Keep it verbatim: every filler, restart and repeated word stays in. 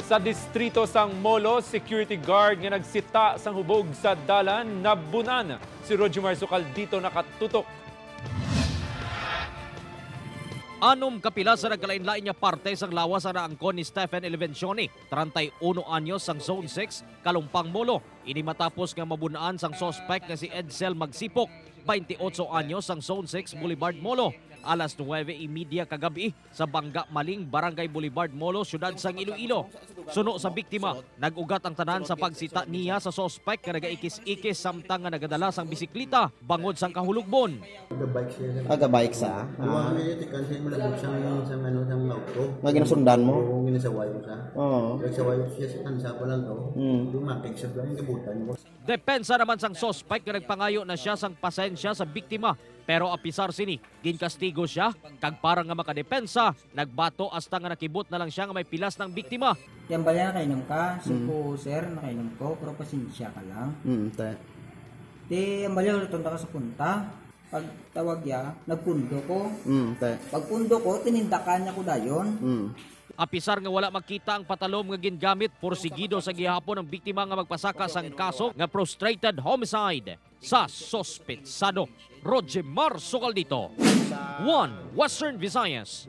Sa distrito sang Molo, security guard nga nagsita sang hubog sa dalan nabun-an. Si Roger Marsukal dito nakatutok. Anom ka pilas sa nagkalain-lain nga parte sang lawas ang naangkon ni Stephen Elevencioni, treinta y uno anyos, sang Zone six, Kalumpang, Molo. Ini matapos nga mabun-an sang suspek nga si Edsel Magsipok, twenty-eight anyos, sang Zone six, Boulevard, Molo, alas nuwebe y media kagab-i sa Bangga Maling, Barangay Boulevard, Molo, siyudad sang Iloilo. Suno sa biktima, nag-ugat ang tanan sa pagsita niya sa suspek nga nagaikis-ikis samtang nga nagadala sang bisikleta bangod sang kahulogbon. The bike siya. Aga bike sa? Duha Ah. kami tikan siya malabot sa sa ano sa mga auto. Nga ginasundan mo? Oo, ginasawayo sa. Oo. Nagsawayo siya sa tansa pa lang to. Mm. Dumating siya lang kabutan mo. Depensa naman sang suspek nga nagpangayo na siya sang pasensya sa biktima, pero apisar sini, ginkastigo siya, kag para nga makadepensa, nagbato hasta nga nakibot na lang siya nga may pilas ng biktima. Yan ba yan, nakainom ka? Singko, sir, nakainom ko, pero pasensya ka lang. Mm, te. Di, yan ba yan, uliton ka sa punta? Pag tawag ya, nagpundo ko. Mm, te. Pagpundo ko, tinindakan niya ko dayon. Mm. Apisar nga wala makita ang patalom nga gingamit, porsigido sa gihapon ang biktima nga magpasaka sang kaso nga frustrated homicide sa suspetsado. Roger Mar Sukaldito, One Western Visayas.